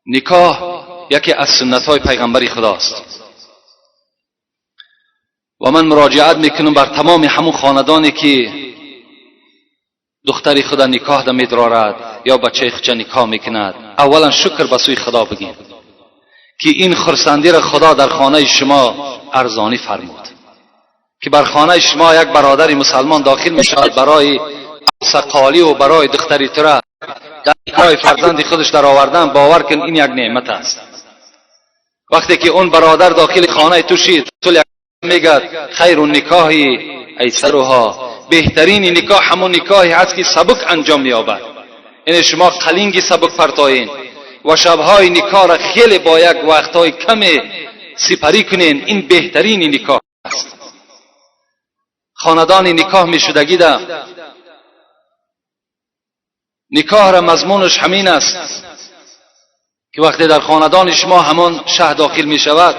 Никоҳ яке аз суннатҳои пайғамбари худост ва ман муроҷиат мекунам бар тамоми ҳамун хонадоне, ки духтари худа никоҳ да медорад ё бачаи худча никоҳ мекунад. Аввалан шукр ба сӯи Худо бигем, ки ин хурсандиро Худо дар хонаи шумо арзонӣ фармуд, ки бар хонаи шумо як бародари мусалмон дохил мешавад барои сақолӣ ва барои духтари тура дар никоҳи фарзанди худаш даровардан. Бовар кун, ин як неъмат аст. Вақте ки он бародар дохили хонаи ту шид, мегӯяд: خير النكاح أيسرها. Беҳтарини никоҳ ҳамон никоҳе ҳаст, ки сабук анҷом меёбад. Яъне шумо қалинги сабук партоен ва шабҳои никоҳро хеле бо як вақтҳои каме сипарӣ кунен. Ин беҳтарини никоҳ аст. Хонадони никоҳ мешудагида никоҳра мазмунаш ҳамин аст, ки вақте дар хонадони шумо ҳамон шаҳ дохил мешавад.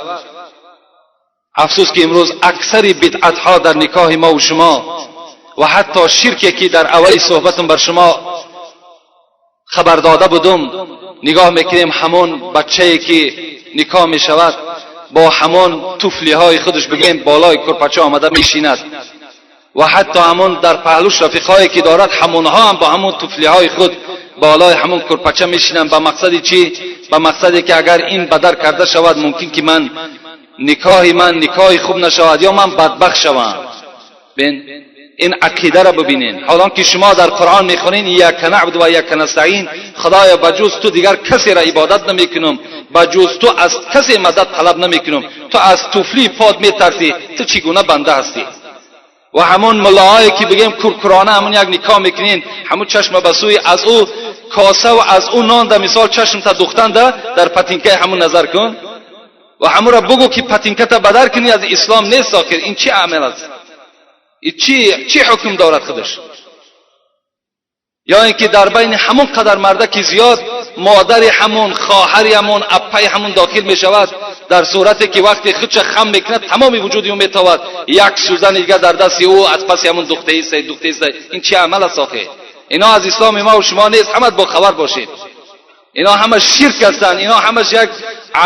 Афсӯс, ки имрӯз аксари бидъатҳо дар никоҳи мо ва шумо ва ҳатто ширке, ки дар аввали суҳбатам бар шумо хабар дода будум. Нигоҳ мекунем, ҳамон бачае, ки никоҳ мешавад, бо ҳамон туфлиҳои худаш, бигӯем, болои курпача омада мешинад ва ҳатто ҳамон дар паҳлӯш рафиқҳое, ки дорад, ҳамонҳо ҳам бо ҳамон туфлиҳои худ болои ҳамон курпача мешинанд. Ба мақсади чӣ? Ба мақсаде, ки агар ин бадар карда шавад, мумкин ки ман никоҳи ман никоҳи хуб нашавад ё ман бадбахт шавам. Бин, ин ақидаро бибинен. Ҳолон ки шумо дар Қуръон мехонед: إياك نعبد وإياك نستعين. Худоё, ба ҷуз ту дигар касеро ибодат намекунам, ба ҷуз ту аз касе мадад талаб намекунам. Ту аз туфлии под метарсӣ, ту чӣ гуна банда ҳастӣ? Ва ҳамон муллоҳое, ки, бигем, куркурона ҳамон як никоҳ мекунен, ҳамон чашма ба сӯи аз ӯ коса ва аз ӯ нон да мисол чашмта духтанда дар патинкаи ҳамун назар кун ва ҳамура бугӯ, ки патинката бадар кунӣ, аз ислом нест. Охир ин чӣ амал аст? Чӣ ҳукм дорад худаш? Ё ин ки дар байни ҳамон қадар мардаки зиёд модари ҳамон, хоҳари ҳамон, аппаи ҳамон дохил мешавад, дар сурате ки вақте худша хам мекунад, тамоми вуҷуди ӯ метавад, як сӯзани дигар дар дасти ӯ аз паси ҳамон духтаистай, духтаистай. Ин чӣ амал аст охир? Ино аз исломи мо шумо нест. Ҳамат бохабар бошед, ино ҳама ширк ҳастанд. Ино ҳамаш як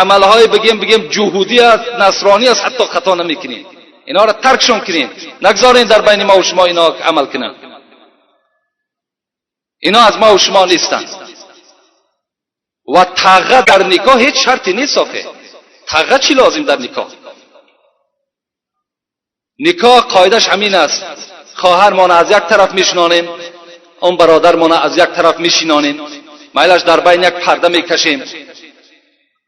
амалҳои, бигем, ҷуҳудӣ аст, насронӣ аст. Ҳатто хато намекунем, инҳоро таркшон кунем, нагзорем дар байни мо шумо ино амал кунанд. Ино аз мо шумо нестанд. Ва тағға дар никоҳ ҳеҷ шарте нест охе. Тағға чӣ лозим дар никоҳ? Никоҳ қоидааш ҳамин аст: хоҳармона аз як тараф мешинонем, он бародармона аз як тараф мешинонем, майлаш дар байн як парда мекашем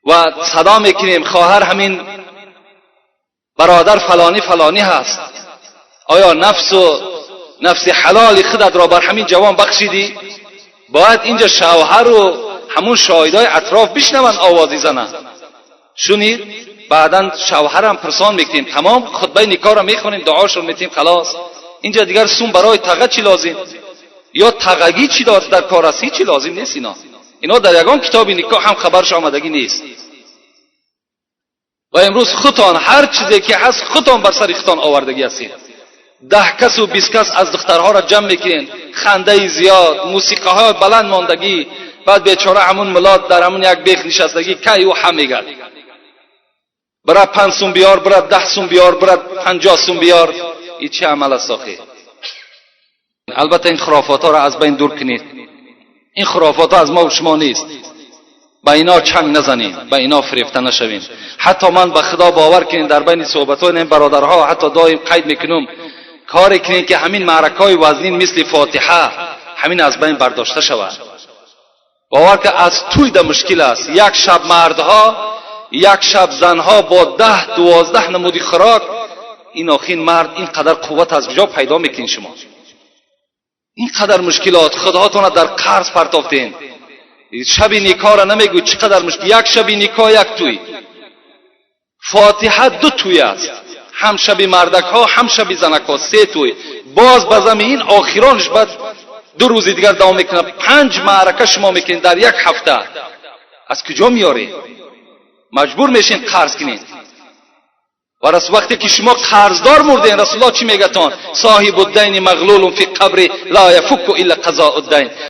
ва садо мекунем: «Хоҳар, ҳамин бародар фалонӣ фалонӣ ҳаст. Оё нафсу нафси ҳалоли худатро бар ҳамин ҷавон бахшидӣ?» Бояд инҷа шавҳару ҳамун шоҳидҳои атроф бишнаванд овози зана. Шунид, баъдан шавҳарам пурсон мекунем, тамом, хутбаи никоҳро мехонем, дуошон метем, халос. Инҷа дигар сум барои тағға чӣ лозим ё тағғагӣ чӣ дар кор аст? Ҳичи лозим нест. Ино дар ягон китоби никоҳ ҳам хабарш омадагӣ нест. Ва имрӯз худтон ҳар чизе ки ҳаст, худтон бар сари худтон овардагӣ ҳастед. 10 касу 20 кас аз духтарҳоро ҷамъ мекунед, хандаи зиёд, мусиқаҳои баланд мондагӣ, баъд бечора ҳамун мулод дар ҳамун як бех нишастагӣ, кай ӯ ҳам мегӯяд: «Бира 5 сум биёр, бира 10 сум биёр, бира 50 сум биёр». И чӣ амал аст охир? Албатта, ин хурофотҳоро аз байн дур кунед. Ин хурофотҳо аз мо шумо нест. Ба ино чанг назанем, ба ино фирефта нашавем. Ҳатто ман, ба Худо бовар кунед, дар байни суҳбатҳои ин бародарҳо ҳатто доим қайд мекунам: коре кунед, ки ҳамин маъракаҳои вазнин, мисли фотиҳа, ҳамин аз байн бардошта шавад. Бовар ки аз туйда мушкил аст: як шаб мардҳо, як шаб занҳо бо 10-12 намуди хӯрок. Ин охин мард ин қадар қувват аз куҷо пайдо мекунед шумо? Ин қадар мушкилот, худоҳотона дар қарз партофтен. Шаби никоҳро намегӯй, чӣ қадар мушкил. Як шаби никоҳ як туй, фотиҳа ду туй аст: ҳам шаби мардакҳо, ҳам шаби занакҳо, се туй. Боз ба зами ин охиронш баъд 2 рӯзи дигар давом мекунад. Панҷ маърака шумо мекунед дар як ҳафта. Аз куҷо меёред? Маҷбур мешин қарз кунед. Ва вақте ки шумо қарздор мурден, Расулуллоҳ чӣ мегӯятон? صاحب الدين مغلول في قبره لا يفك إلا قضاء الدين.